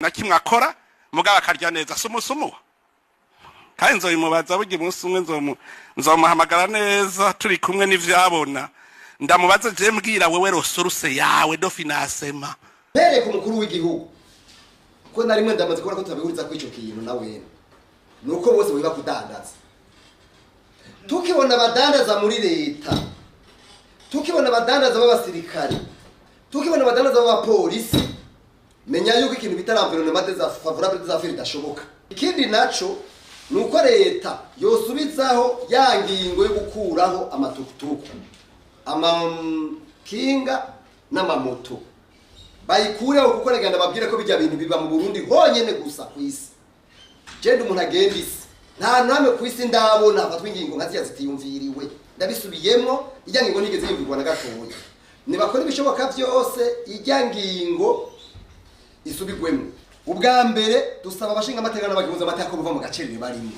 Na kimwe akora mugabo akarya neza, sumusumuha. Kandi nzobimubaza burya umunsi umwe, nzomuhamagara neza turi kumwe n'ivyabona, ndamubaza: je mbwira wewe, ressource yawe de financement. Mpereye ku mukuru w'igihugu, ko na rimwe ndamaze kubona ko tutabihuriza kuri ico kintu na wene, ni uko bose biba kudandaza. Tukibona abadandaza muri leta, tukibona abadandaza b'abasirikare, tukibona abadandaza b'abapolisi, menya yuko ikintu bita l'environnement favorable des affaires idashoboka. Ikindi naco ni uko leta yosubizaho ya ngingo yo gukuraho amatukutuku, amakinga n'amamoto, bayikureho, kuko reka ndababwire ko bijya bintu biba mu Burundi honyene gusa ku isi. Genda umuntu agenda isi, nta namwe ku isi ndabona hafatwa ingingo nka ziriya zitiyumviriwe. Ndabisubiyemo, ijya ngingo ntigeze yumvirwa na gatoya. Nibakora ibishoboka byose ijya ngingo isubigwemo. Ubwa mbere dusaba abashinga amateka n'abagihuza amateka ko buva mu gacerere barimo.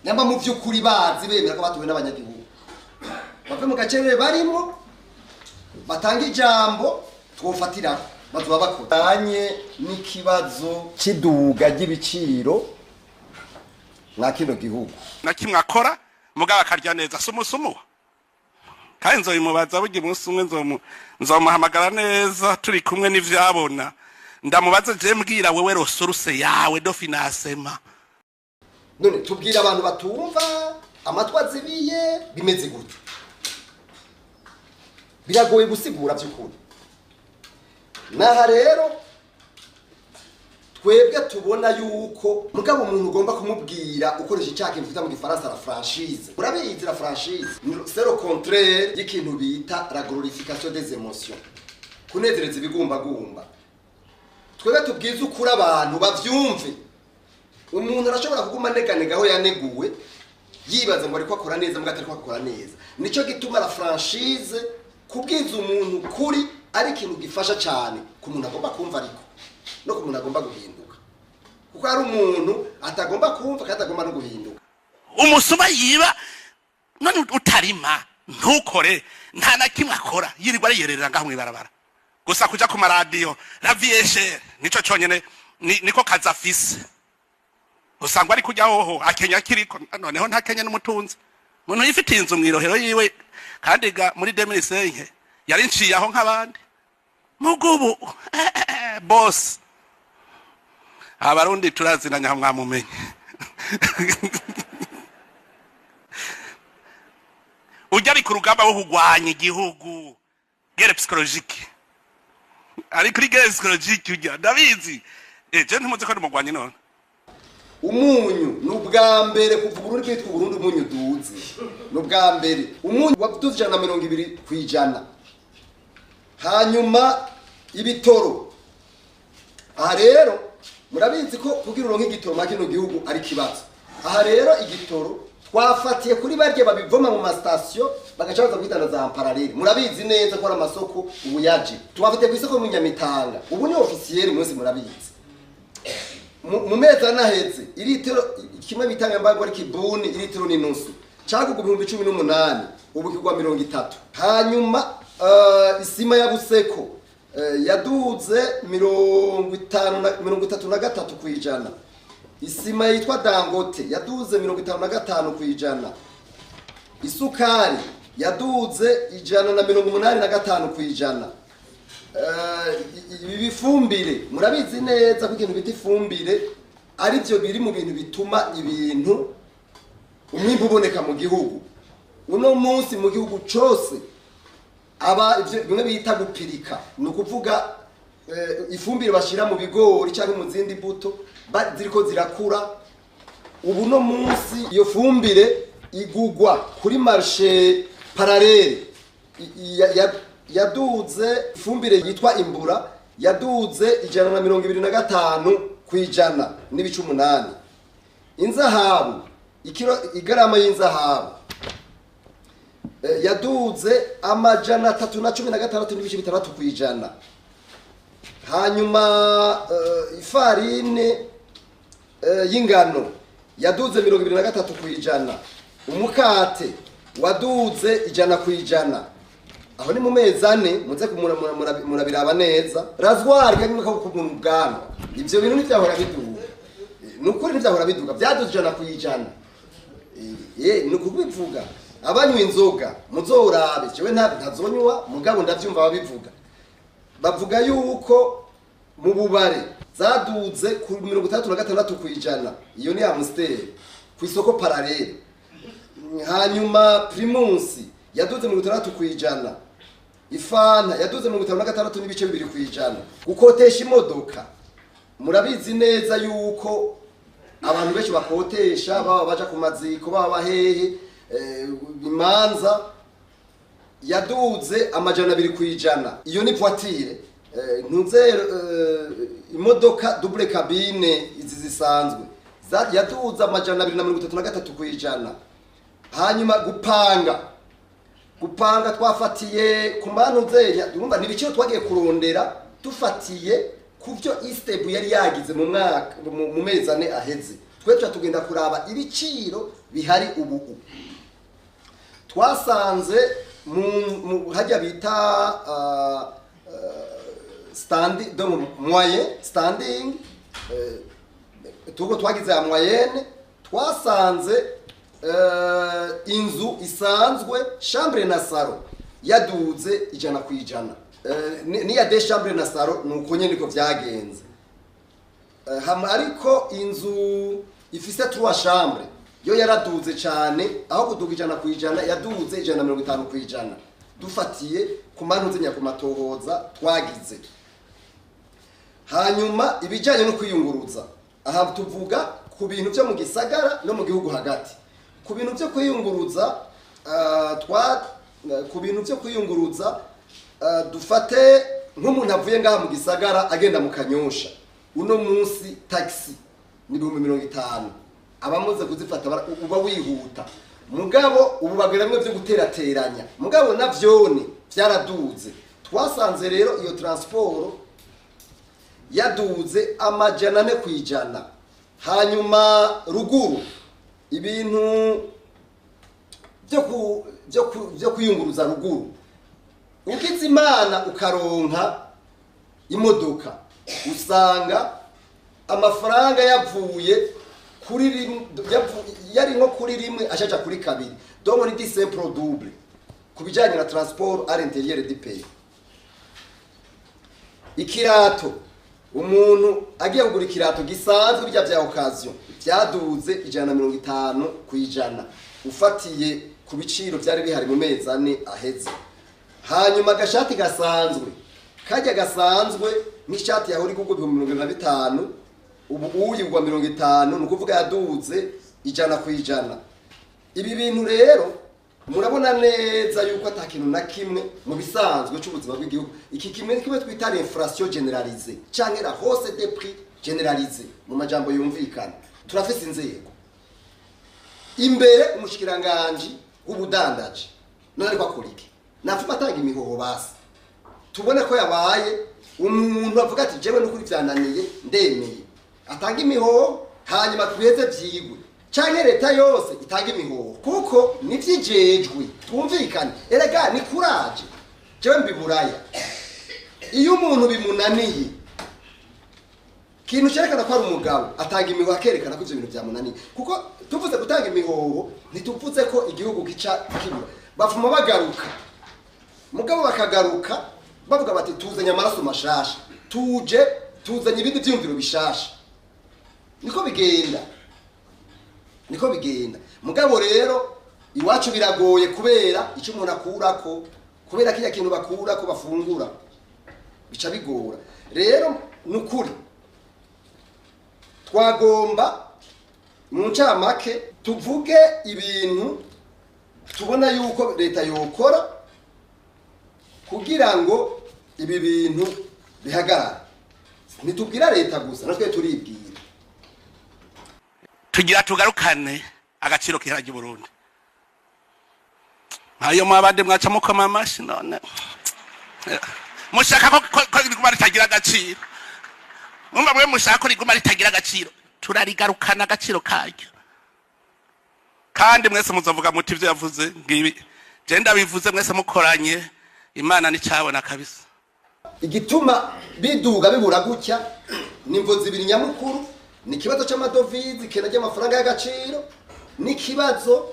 Nyamba mu by'ukuri bazi bemera ko batuwe n'abanyagihugu, bave mu gacerere barimo, batanga ijambo twofatiraho bazoba bakora. Anye n'ikibazo cy'iduga ry'ibiciro mwa kino gihugu. Na kimwe akora mugabo akarya neza, sumusumuha. Kandi nzobimubaza burya umunsi umwe, nzomuhamagara neza turi kumwe n'ivyabona, ndamubaza: je mbwira wewe, ressource yawe de financement. None tubwira abantu batumva, amatwi azibiye, bimeze gute? Biragoye gusigura by'ukuri. Naha rero twebwe tubona yuko mugabo umuntu ugomba kumubwira ukoresha icya kintu twita mu Gifaransa la franchise. Urabizi, la franchise c'est le contraire y'ikintu bita la glorification des émotions, kunezereza ibigumbagumba. Twebwe tubwize ukuri abantu bavyumve. Umuntu arashobora kuguma aneganega aho yaneguwe, yibaza ngo ariko akora neza, mbwa atariko akora neza. Nico gituma la franchise, kubwiza umuntu kuri, ari ikintu gifasha cyane ku muntu agomba kumva, ariko no ku muntu agomba guhinduka, kuko hari umuntu atagomba kumva kandi atagomba no guhinduka. Umusuma yiba none utarima ntukore, nta na kimwe akora, yirirwa ariyererera ngaho mw'ibarabara gusa, kuja ku maradiyo, la vie est chère, nico conyene niko kazi afise. Usanga ari kujya hoho akenya kiriko noneho ntakenya n'umutunzi, umuntu yifitiye inzu mw'irohero yiwe. Kandi ga muri 2005 yari nciye aho nk'abandi mugubu boss. Abarundi turazinanya, mwamumenye. Ujya ari ku rugamba wo kurwanya igihugu, guerre psychologique, ari kuri guerre psychologique ujya, ndabizi. Je ntimuzi ko ndi umugwanyi none? Umunyu ni ubwa mbere kuva Uburundi bwitwa Uburundi umunyu uduze. Ni ubwa mbere umunyu waduze 120%. Hanyuma ibitoro, aha rero murabizi ko kugira uronke igitoro mwa kino gihugu ari ikibazo. Aha rero igitoro twafatiye kuri barya babivoma mu masitasiyo, bagaca baza kubidandaza en parallèle. Murabizi neza ko ari amasoko ubu yaje. Twafatiye ku isoko mu Nyamitanga, ubu ni officiel, mwese murabizi. Mu mezi 4 aheze, iritiro kimwe bitanga mbago ari kibuni, iritiro n'inusu, cagugwa 18,000, ubu kigwa 30. Hanyuma isima ya Buseko yaduze 50 na 33%. Isima yitwa Dangote yaduze 55%. Isukari yaduze 185%. Ibi bifumbire, murabizi neza ko ikintu bita ifumbire ari byo biri mu bintu bituma ibintu umwimbu uboneka mu gihugu. Uno munsi mu gihugu cose aba ivyo bimwe bita gupirika, ni ukuvuga ifumbire bashira mu bigori cyangwa mu zindi mbuto ziriko zirakura. Ubu no munsi iyo fumbire igugwa kuri marché parallèle yaduze. Ifumbire yitwa Imbura yaduze 125.8%. Inzahabu, ikiro, igarama y'inzahabu yaduze 316.6%. Hanyuma ifarine y'ingano yaduze 23%. Umukate waduze 100%. Aho ni mu mezi 4, muze murabiraba neza. Rasoir kamwe ko ku bwanwa. Ivyo bintu ntivyahora biduga. Ni ukuri ntivyahora biduga, vyaduze 100%. Ni ukubivuga. Abanywa inzoga muzorabe, jewe ntazonywa, mugabo ndavyumva babivuga. Bavuga yuko mu bubare zaduze ku 66%. Iyo ni Amstel ku isoko parallèle. Hanyuma Primus yaduze 60%, Ifanta yaduze 56.2%. Gukotesha imodoka, murabizi neza yuko abantu benshi bakotesha, baba baja ku maziko, baba bahehe, imanza, yaduze 200%. Iyo ni voiture, ntuze imodoka double cabine izi zisanzwe yaduze 233%. Hanyuma gupanga twafatiye ku mantuzeya, urumva ni ibiciro twagiye kurondera dufatiye ku byo ISTEEBU yari yagize mu mwaka, mu mezi 4 aheze. Twe tuca tugenda kuraba ibiciro bihari ubu. Twasanze mu hajya bita standing, donc moyen standing, tuko twagize ya moyenne, twasanze inzu isanzwe chambre na salon yaduze 100%. Niya deux chambres na salon nuko nyene niko vyagenze. Hama ariko inzu ifise trois chambres yo yaraduze cyane, aho kuduga 100% yaduze 150%, dufatiye ku mantuze ku matohoza twagize. Hanyuma ibijyanye no kwiyunguruza, aha tuvuga ku bintu byo mu gisagara no mu gihugu hagati. Ku bintu byo kwiyunguruza, twa ku bintu byo kwiyunguruza, dufate nk'umuntu avuye ngaha mu gisagara agenda mu Kanyosha, uno munsi taxi ni 50,000. Abamuze kuzifata uba wihuta, mugabo ubu bagwira bimwe byo guterateranya, mugabo navyone vyaraduze. Twasanze rero iyo transport yaduze 400%. Hanyuma ruguru, ibintu byo kwiyunguruza ruguru, ugize Imana ukaronka imodoka, usanga amafaranga yavuye kuri rimwe, yari nko kuri rimwe ashaja kuri kabiri, donc ni du simple double ku bijyanye na transport à l'intérieur du pays. Ikirato, umuntu agiye kugura ikirato gisanzwe bijya bya occasion, byaduze 150% ufatiye ku biciro byari bihari mu mezi 4 aheze. Hanyuma agashati gasanzwe, kajya gasanzwe nk'ishati yahora igurwa 75,000, ubu uyigwa 50, ni ukuvuga yaduze 100%. Ibi bintu rero murabona neza yuko ata kintu na kimwe mu bisanzwe cy'ubuzima bw'igihugu, iki kimwe kimwe twita l'inflation généralisée canke la hausse des prix généralisée mu majambo yumvikana. Turafise inzego imbere, umushikiranganji w'ubudandaji none ariko akora iki? Napfuma atanga imihoho basi, tubone ko yabaye umuntu avuga ati: "Jewe n'ukuri vyananiye, ndemeye." Atanga imihoho, hanyuma tuheze vyigwe, canke leta yose itanga imihoho, kuko nivyijejwe. Twumvikane erega, ni kuraje. Jewe mbiburaya, iyo umuntu bimunaniye, ikintu cyerekana ko ari umugabo, atanga imihoho, akerekana ko ivyo bintu vyamunaniye. Kuko tuvuze gutanga imihoho, ntituvuze ko igihugu gica kibura. Bafuma bagaruka, mugabo bakagaruka bavuga bati: "Tuzanye amaraso mashasha, tuje tuzanye ibindi vyiyumviro bishasha." Niko bigenda, niko bigenda. Mugabo rero iwacu biragoye kubera icyo umuntu akurako, kubera kiriya kintu bakurako bafungura, bica bigora. Rero ni ukuri twagomba mu ncamake tuvuge ibintu tubona yuko leta yokora kugira ngo ibi bintu bihagarare. Ntitubwira leta gusa, natwe turibwira. Tugira tugarukane agaciro k'ihera ry'Uburundi. Nkayo mwabandi mwaca mukoma amashi, none mushaka ko riguma ritagira agaciro? Mwumva mwe mushaka ko riguma ritagira agaciro? Turarigarukana agaciro karyo, kandi mwese muzovuga muti: "Ivyo yavuze ngibi." Je ndabivuze, mwese mukoranye Imana nicabona kabisa. Igituma biduga bibura gutya ni imvo zibiri nyamukuru: ni ikibazo c'amadovize, ikena ry'amafaranga y'agaciro, n'ikibazo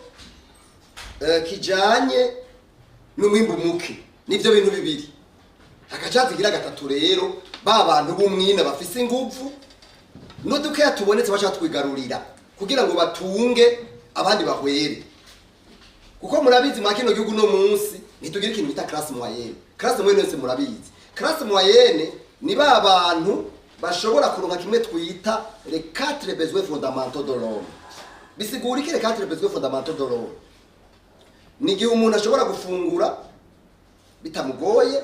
kijanye n'umwimbu muke. Nivyo bintu bibiri. Hakacaza igira gatatu rero, ba bantu b'umwina bafise inguvu n'udukeya tubonetse baca twigarurira kugira ngo batunge abandi bahwere. Kuko murabizi, mwa kino gihugu no munsi ntitugira ikintu bita classe moyenne. Classe moyenne yose murabizi. Classe moyenne ni ba bantu bashobora kuronka kimwe twita les quatre besoins fondamentaux de l'homme. Bisigura iki, les quatre besoins fondamentaux de l'homme? Ni igihe umuntu ashobora gufungura bitamugoye,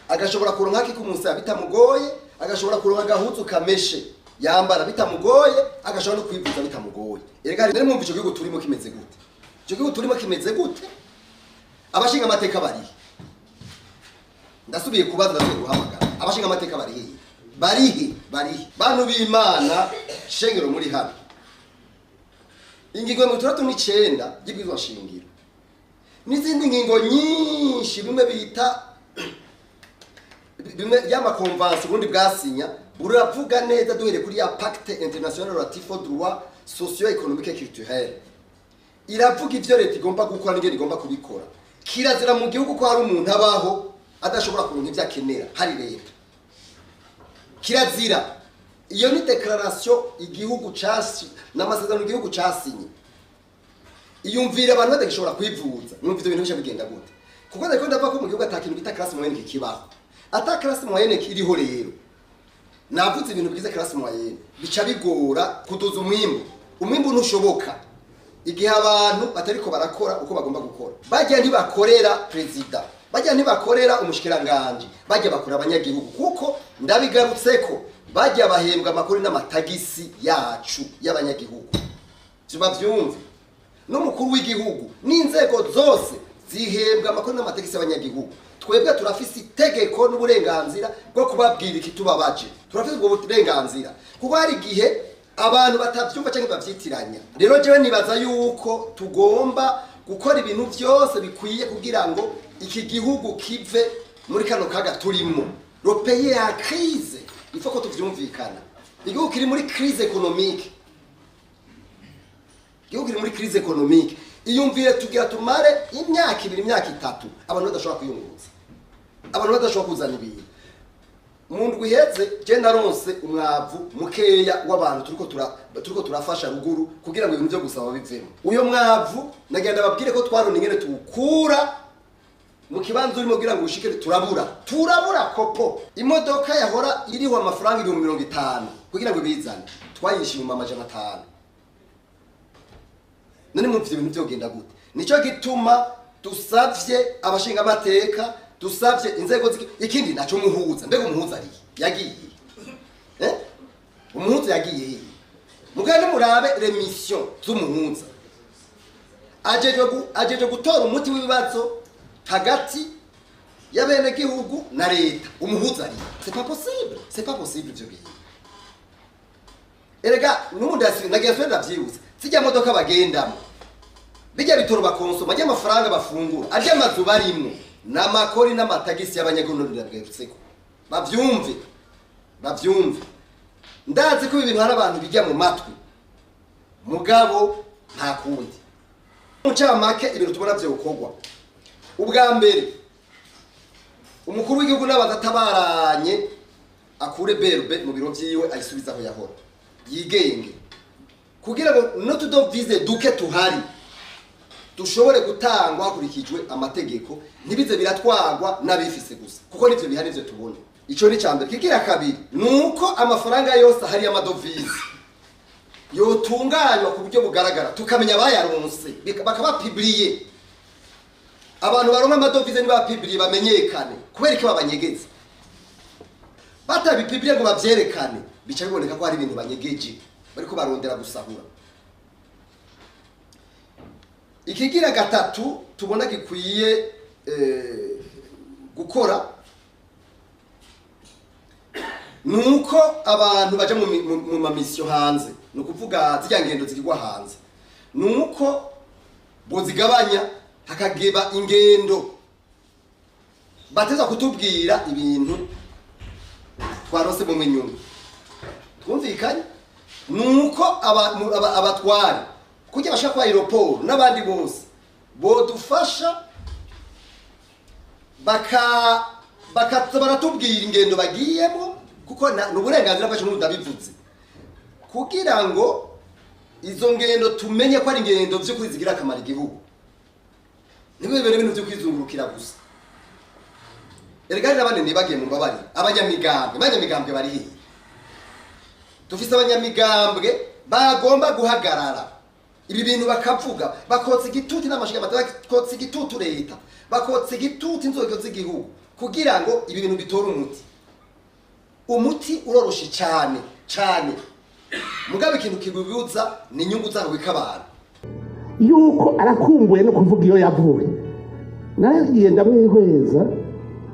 agashobora kuronka kikumusaya bitamugoye, agashobora kuronka agahuzu kameshe yambara bitamugoye, agashobora no kwivuza bitamugoye. Erega rero mwumva ico gihugu turimo kimeze gute? Ico gihugu turimo kimeze gute? Abashinga amateka barihe? Ndasubiye kubaza, ndasubiye guhamagara, abashinga amateka barihe? Barihe? Barihe? Bantu b'Imana, shengero muri hano, ingingo ya 69 y'ibwirizwa shingiro n'izindi ngingo nyinshi, bimwe bita bimwe y'ama conventions ubundi bwasinya, buravuga neza, duhereye kuri ya Pacte international relatif aux droits socio-économiques et culturels, iravuga ivyo leta igomba gukora n'ingene igomba kubikora. Kirazira mu gihugu ko hari umuntu abaho adashobora kuronka ivyo akenera hari leta. Kirazira. Iyo ni déclaration igihugu casi n'amasezerano igihugu casinye. Iyumvira abantu badagishobora kwivuza, mwumva ivyo bintu bica bigenda gute? Kuko ndiko ndavuga ko mu gihugu ata kintu bita classe moyenne kikibaho. Ata classe moyenne kiriho rero, navuze ibintu bigize classe moyenne, bica bigora kuduza umwimbu. Umwimbu ntushoboka igihe abantu batariko barakora uko bagomba gukora. Bajya ntibakorera perezida, bajya ntibakorera umushikiranganje, bajya bakora abanyagihugu. Kuko ndabigarutseko, bajya bahembwa amakuru n'amatagisi yacu y'abanyagihugu, tubavyumve. N'umukuru w'igihugu n'inzego zose zihembwa amakuru n'amatagisi y'abanyagihugu. Twebwe turafise itegeko n'uburenganzira bwo kubabwira ikitubabaje. Turafise ubwo burenganzira, kuko hari igihe abantu batavyumva canke bavyitiranya. Rero jewe nibaza yuko tugomba gukora ibintu vyose bikwiye kugira ngo iki gihugu kive muri kano kaga turimo. Le pays est en crise, il faut ko tuvyumvikana. Igihugu kiri muri crise économique, igihugu kiri muri crise économique. Iyumvire, tugira tumare imyaka 2, imyaka 3, abantu badashobora kwiyunguruza, abantu badashobora kuzana ibintu. Mu ndwi iheze je naronse umwavu mukeya w'abantu turiko turafasha ruguru kugira ngo ibintu byo gusaba bivemo. Uyo mwavu nagenda babwire ko twarona ingene tuwukura mu kibanza urimo kugira ngo ushike, turabura kopo. Imodoka yahora iriho amafaranga 50,000 kugira ngo bizane, twayishyuye 500. None mwumva ibintu byogenda gute? Nico gituma dusavye abashinga amateka, dusavye inzego. Ikindi naco, muhuza, mbega umuhuza ari yagiye? Umuhuza yagiye he? Mugende murabe les missions z'umuhuza. Ajeje gutora umuti w'ibibazo hagati y'abenegihugu na leta. Umuhuza ari? C'est pas possible, c'est pas possible ivyo bintu. Erega n'ubundi nagiye nsubira ndavyibutsa, zijya modoka bagendamo, bijya bitoro bakonsoma, ajya amafaranga bafungura, ajya amazu barimwo, n'amakori n'amatagisi y'abanyagihugu. Ndabwirutseko, bavyumve, bavyumve. Ndazi ko ibi bintu hari abantu bijya mu matwi, mugabo nta kundi. Mu ncamake, ibintu tubona vyokorwa: ubwa mbere, umukuru w'igihugu n'abadatabaranye akure BRB mu biro vyiwe, ayisubize aho yahora, yigenge, kugira ngo n'utudovize duke tuhari dushobore gutangwa hakurikijwe amategeko, ntibize biratwagwa n'abifise gusa, kuko nivyo bihari, ivyo tubona. Ico ni cambere. Kigira kabiri nuko amafaranga yose ahari y'amadovize yotunganywa ku buryo bugaragara, tukamenya abayaronse, bakabapublier. Abantu baronka amadovize nibapublier, bamenyekane. Kubera iki babanyegeza? Batabipublier ngo bavyerekane, bica biboneka ko hari ibintu banyegeje, bariko barondera gusahura. Ikigira gatatu tubona gikwiye gukora nuko abantu baja mu ma missions hanze, ni ukuvuga zirya ngendo zigirwa hanze, nuko bozigabanya, hakageba ingendo bateza kutubwira ibintu. Twarose mu inyungu twumvikanye nuko abatware kugira bashaka kwa aéroport n'abandi bose bodufasha baka baratubwira ingendo bagiyemo, kuko ni uburenganzira bwacu n'ubu ndabivuze, kugira ngo izo ngendo tumenye ko ari ingendo by'ukuri zigira akamaro igihugu, ntibibere ibintu byo kwizungurukira gusa. Erega n'abandi ntibagiye mu mbabari, abanyamigambwe bari hehe? Dufise abanyamigambwe bagomba guhagarara ibi bintu bakavuga, bakotsa igitutu n'amashiga, bakotsa igitutu leta, bakotsa igitutu inzego z'igihugu kugira ngo ibi bintu bitore umuti. Umuti uroroshe cyane cyane, mugabe ikintu kibibuza ni inyungu zabo bikabana. Yuko arakumbuye no kuvuga iyo yavuye, naragiye ndamwihweza,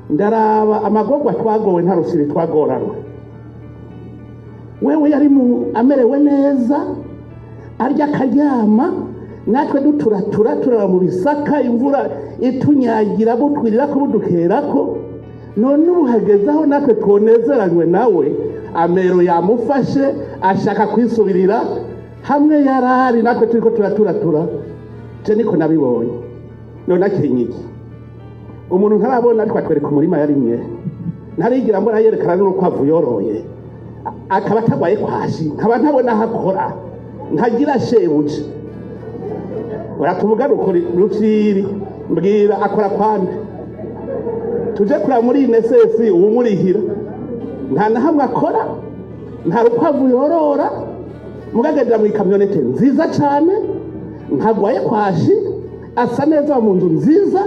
ndaraba amagorwa twagowe nta rusiri twagoranwe. Wewe yari amerewe neza, arya akaryama, natwe duturatura turaba mu bisaka, imvura itunyagira butwirira ko budukerako. None ubu hageze aho natwe twonezeranywe nawe, amero yamufashe ashaka kwisubirira hamwe yarari, natwe turiko turaturatura. Je niko nabibonye. None akenye iki? Umuntu ntarabona ariko atwereka umurima yarimye, ntarigira mbona yerekana n'urukwavu yoroye, akaba atagwaye kwashi, nkaba ntabona aho akora, ntagira shebuja. Uratuvuga rukuri Rufyiri, mbwira akora kwande? Tuje kuraba muri INSS uwumurihira, nta na hamwe akora, nta rukwavu yorora, mugagendera mu ikamyonete nziza cane, ntagwaye kwashi, asa neza mu nzu nziza,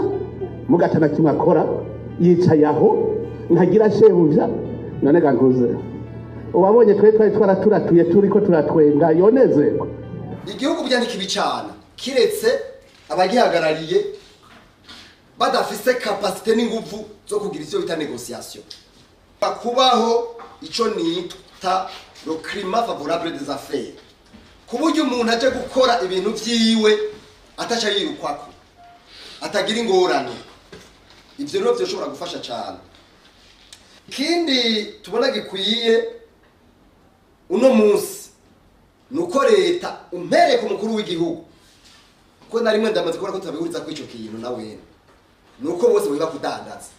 mugatana kimwe akora, yicaye aho, ntagira shebuja. None ga ntuze uwabonye twe twari twaraturatuye turiko turatwenga yonezerwa. Igihugu burya ntikibicana kiretse abagihagarariye badafise capacité n'inguvu zo kugira icyo bita négociation. Kubaho ico nita le climat favorable des affaires, ku buryo umuntu aje gukora ibintu vyiwe ataca yirukwako, atagira ingorane. Ivyo rero vyoshobora gufasha cane. Ikindi tubona gikwiye uno munsi nuko leta umpereye ku mukuru w'igihugu, ko na rimwe ndamaze kubona ko tutabihuriza kuri ico kintu na wene, nuko bose biba kudandaza.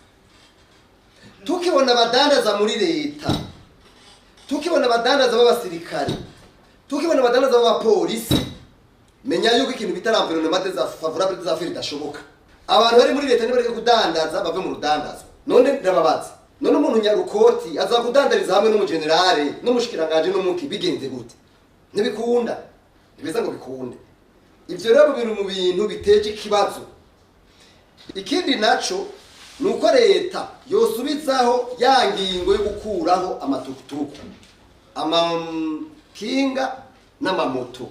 Tukibona abadandaza muri leta, tukibona abadandaza b'abasirikare, tukibona abadandaza b'abapolisi, menya yuko ikintu bita l'environnement des favorable des affaires idashoboka. Abantu bari muri leta nibareke kudandaza, bave mu rudandazo. None ndababaza, none umuntu nyarukoti aza kudandariza hamwe n'umugenerale n'umushikiranganje n'umuki, bigenze gute? Ntibikunda, ntibiza ngo bikunde. Ivyo rero biri mu bintu biteje ikibazo. Ikindi naco nuko leta yosubizaho ya ngingo yo gukuraho amatukutuku, amakinga n'amamoto,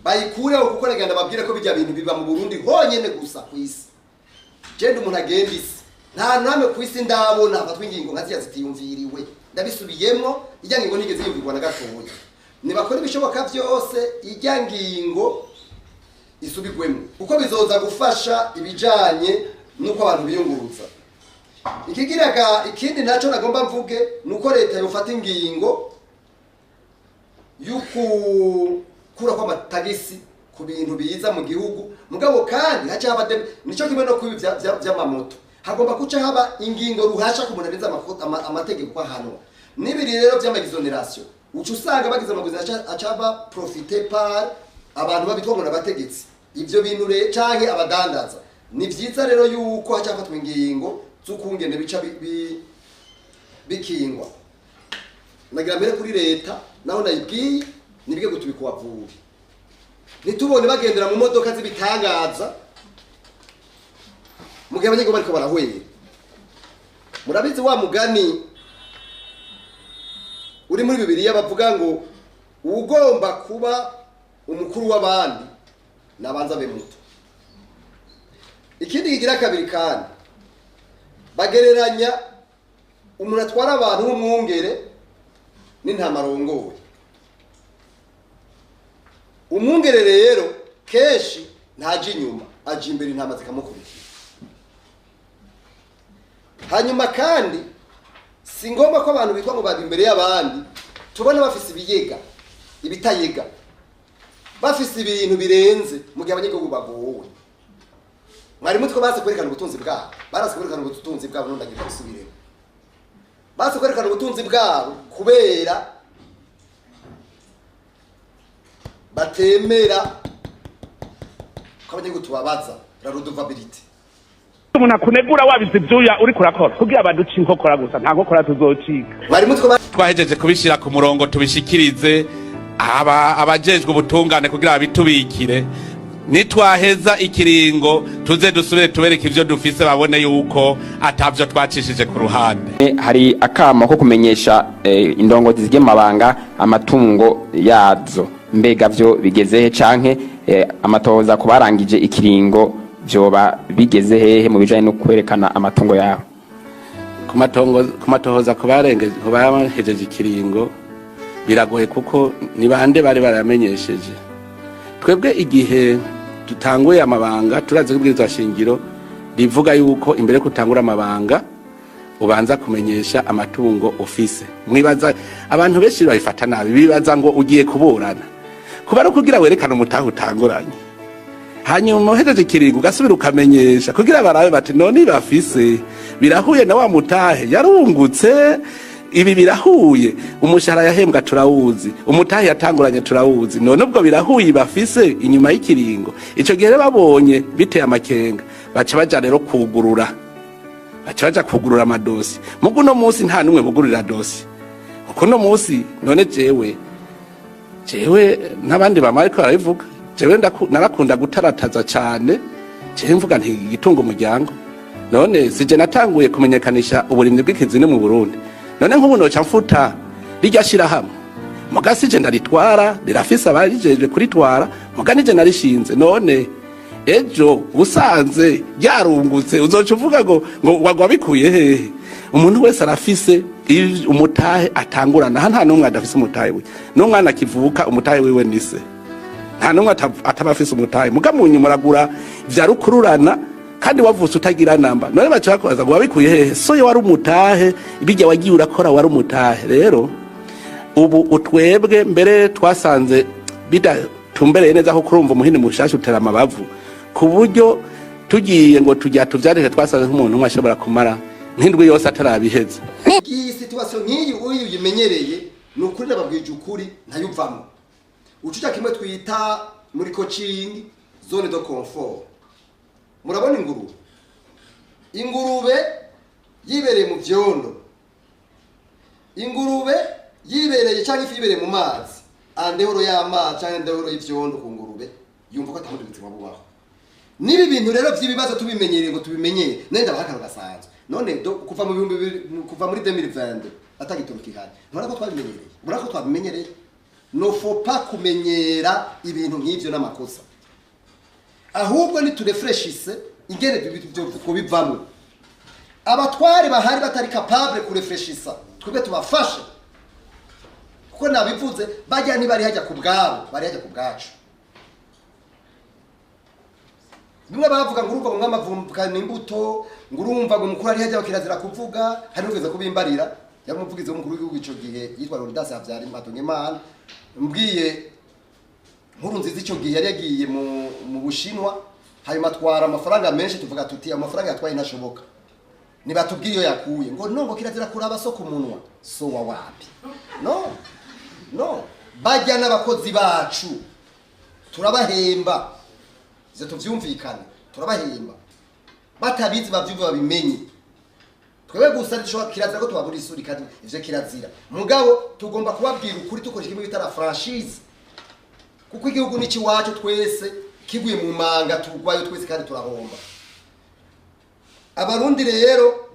bayikureho, kuko rega ndababwire ko bijya bintu biba mu Burundi honyene gusa kw'isi. Genda umuntu agenda isi, nta namwe kw'isi ndabona hafatwa ingingo nka ziriya zitiyumviriwe. Ndabisubiyemwo, ijya ngingo ntigeze yumvirwa na gatoya. Nibakora ibishoboka vyose ijya ngingo isubigwemo, kuko bizoza gufasha ibijanye nuko abantu biyunguruza. Ikigiraga ikindi naco nagomba mvuge nuko leta yofata ingingo y'ukukura kw'amatagisi ku bintu biza mu gihugu, mugabo kandi haca haba nico kimwe no kubi vy'amamoto, hagomba kuca haba ingingo ruhasha ku muntu arenza amategeko ahanwa. N'ibiri rero vy'amaexonération, uca usanga bagize amaexonération aca ba profiter par abantu babitwa ngo n'abategetsi, ivyo bintu re canke abadandaza. Ni vyiza rero yuko haca hafatwa ingingo z'ukungene bica bikingwa. Nagira mbere kuri leta naho nayibwiye nibige gutubikwa vuba, ntitubone bagendera mu modoka z'ibitangaza mu gihe abanyagihugu bariko barahwera. Murabizi wa mugani uri muri Bibiliya bavuga ngo ugomba kuba umukuru w'abandi nabanza abe muto. Ikindi kigira kabiri kandi bagereranya umuntu atwara abantu w'umwungere n'intama arongoye. Umwungere rero kenshi ntaje inyuma, aje imbere intama zikamukurikira. Hanyuma kandi Si ngombwa ko abantu bitwa ngo bari imbere y'abandi tubona bafise ibiyega, ibitayega, bafise ibintu birenze mu gihe abanyagihugu bagowe. Mwari mutwe baze kwerekana ubutunzi bwabo, baraze kwerekana ubutunzi bwabo, none ndagira gusubiremo. Baze kwerekana ubutunzi bwabo kubera batemera ko abanyagihugu tubabaza la redevabilité. Umuntu akunegura wabize ivyuya uriko urakora kugira baduce inkokora gusa, nta nkokora tuzocika. Mwari mutwe Twahejeje kubishira ku murongo, tubishikirize aba abajejwe ubutungane kugira babitubikire. Nitwaheza ikiringo, tuze dusubire tubereke ivyo dufise, babone yuko atavyo twacishije ku ruhande. Hari akamo ko kumenyesha indongozi zigiye mu mabanga amatungo yazo. Mbega vyo bigeze he, canke amatohoza ku barangije ikiringo vyoba bigeze hehe mu bijanye no kwerekana amatungo yabo? Ku matongo, ku matohoza ku barengeje, ku bahejeje ikiringo, biragoye kuko ni bande bari baramenyesheje? Twebwe igihe dutanguye amabanga, turazi ko ibwirizwa shingiro rivuga yuko imbere yo gutangura amabanga ubanza kumenyesha amatungo ufise. Mwibaza abantu benshi babifata nabi, bibaza ngo ugiye kuburana. Kuba ari ukugira werekane umutahe utanguranye, hanyuma uhejeje ikiringo ugasubira ukamenyesha kugira barabe bati: "None bafise birahuye na wa mutahe yarungutse? Ibi birahuye? Umushahara yahembwa turawuzi, umutahe yatanguranye turawuzi, none ubwo birahuye bafise inyuma y'ikiringo?" Ico gihe rero babonye biteye amakenga, baca baja rero kugurura, baca baja kugurura amadosiye. Mugu uno munsi nta n'umwe bugururira dosiye, kuko uno munsi none jewe n'abandi bama ariko barabivuga, jewe narakunda gutarataza cane. Jewe mvuga nti igitunga umuryango, none sije natanguye kumenyekanisha uburimyi bw'ikizini mu Burundi? None nk'ubu noca mfuta rirya shirahamwe? Muga sije ndaritwara, rirafise abarijejwe kuritwara, muga nije narishinze. None ejo usanze ryarungutse, uzoca uvuga ngo wabikuye hehe? Umuntu wese arafise umutahe atangurana. Aha nta n'umwe adafise umutahe we, n'umwana akivuka umutahe wiwe nise. Nta n'umwe ataba afise umutahe. Muga mu nyuma uragura vya rukururana, kandi wavutse utagira namba. None baca bakubaza ngo wabikuye hehe? So yo wari umutahe, bijya wagiye urakora wari umutahe. Rero ubu utwebwe mbere twasanze bidatumbereye neza, ko kurumva umuhini mushasha utera amabavu, ku buryo tugiye ngo tujya tuvyandike, twasanze nk'umuntu umwe ashobora kumara nk'indwi yose atarabiheza. Iyi situation nk'iyi uyu uyimenyereye, ni ukuri nababwije ukuri, ntayuvamo. Ucuca kimwe twita muri coaching zone de confort. Murabona ingurube, ingurube yibereye mu vyondo, ingurube yibereye cyangwa ifi yibereye mu mazi, en dehors y'amazi cyangwa en dehors y'ivyondo, ku ngurube yumva ko atabundi buzima bubaho. Niba ibintu rero by'ibibazo tubimenyereye ngo tubimenyere, none ndabaha akantu gasanzwe. None kuva mu 2000, kuva muri 2022 atagitoro kihari, ntubona ko twabimenyereye? Ubona ko twabimenyereye? Ne faut pas kumenyera ibintu nk'ivyo, n'amakosa. Ahubwo niturefreshise ingene ibyo kubivamwo. Abatware bahari batari capable kurefreshisa, twebwe tubafashe, kuko nabivuze, bajya ntibari hajya ku bwabo, bari hajya ku bwacu. Bimwe bavuga ngo urumva ngo mwamavumvukana imbuto, ngo urumva ngo umukuru ari hajya, kirazira kuvuga. Hari n'ugeze kubimbarira, yari umuvugizi w'umukuru w'igihugu ico gihe yitwa Leonidas Habyarimana. Mbwiye nkuru nziza, ico gihe yari yagiye mu Bushinwa, hanyuma atwara amafaranga menshi. Tuvuga tuti amafaranga yatwaye ntashoboka, nibatubwiye iyo yakuye. Ngo no, ngo kirazira kuraba so ku munwa. So wa wapi? No, no, bajya n'abakozi bacu, turabahemba. Ivyo tuvyumvikane, turabahemba. Batabizi bavyumve, babimenye. Twebwe gusa dushobora, kirazira ko tubabura isuri, kandi ivyo kirazira. Mugabo tugomba kubabwira ukuri dukoresha kimwe bita la franchise, kuko igihugu ni iwacu twese. Kiguye mu manga tugwayo twese kandi turahomba. Abarundi rero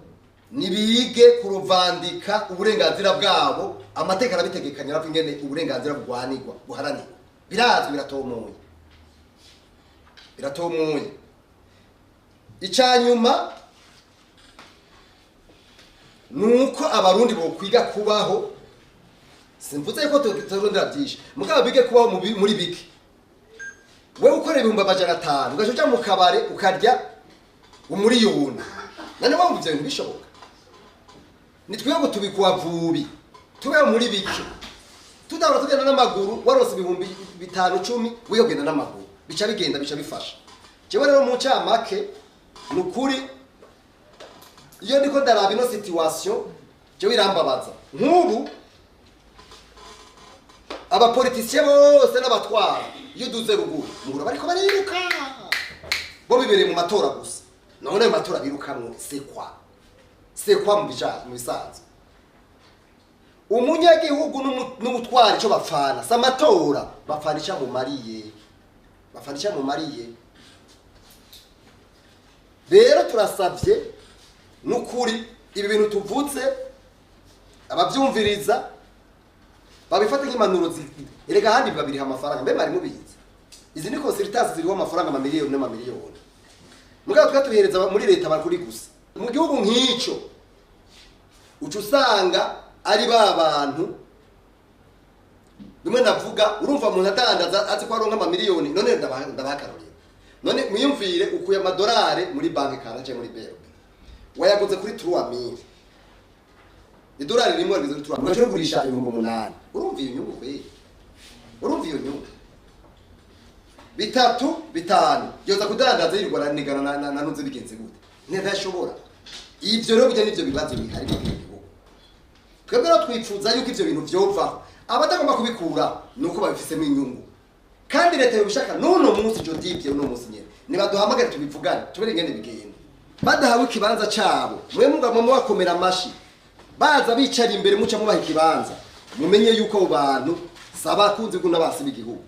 nibige kuruvandika uburenganzira bwabo. Amateka arabitegekanya, aravuga ingene uburenganzira bugwanirwa, buharanirwa. Birazwi, biratomoye, biratomoye. Icanyuma nuko abarundi bokwiga kubaho. Simvuze ko turondera byinshi, mugabo bige kubaho muri bike. Wewe ukora 500,000, ugaca uja mu kabare ukarya umuriyoni, none wumva ivyo bintu bishoboka? Nitwiye ngo tubikwavubi tubeho muri bike, tudahora tugenda n'amaguru. Warose 5000, 10, wiyo genda n'amaguru, bica bigenda, bica bifasha. Jewe rero mu ncamake, ni ukuri, iyo ndiko ndaraba ino situation, jewe irambabaza. Nk'ubu aba politiciens bose n'abatwara, iyo uduze ruguru muhura bariko bariruka, bo bibereye mu matora gusa. None ayo matora birukamwo, c'est quoi? C'est quoi? Mu bijanye mu bisanzwe, umunyagihugu n'umutwara ico bapfana si amatora, bapfana ico amumariye, bapfana ico amumariye. Rero turasavye n'ukuri, ibi bintu tuvuze, abavyumviriza babifate nk'impanuro. Erega ahandi babiriha amafaranga, mbe mwari mubizi? Izi ni consultance ziriho amafaranga, amamiliyoni n'amamiliyoni, mugabo twe tubihereza muri leta bakuri gusa. Mu gihugu nk'ico uca usanga ari ba bantu bimwe navuga. Urumva umuntu adandaza azi ko aronka amamiliyoni. None ndabaha akarorero. None mwiyumvire, ukuye amadolari muri banki kana cyangwa muri BRB, wayaguze kuri 3000, idolari rimwe rigeze kuri 3000, ugaca ugurisha 8000. Urumva iyo nyungu kweli? Urumva iyo nyungu? Bitatu, bitanu, yoza kudandaza yirirwa aranigana na nuze, bigenze gute? Ntashobora. Ivyo rero bijya n'ivyo bibazo bihari mu gihugu. Twebwe rero twifuza yuko ivyo bintu vyovaho. Abatagomba kubikura ni uko babifisemo inyungu, kandi leta yobishaka n'uno munsi, jo dibye uno munsi nyene nibaduhamagare tubivugane, tubere ingene bigenda. Badahawe ikibanza cabo, mwe mugabo mubakomera amashi, baza bicara imbere, muca mubaha ikibanza, mumenye yuko abo bantu si abakunzi bw'unabasi b'igihugu.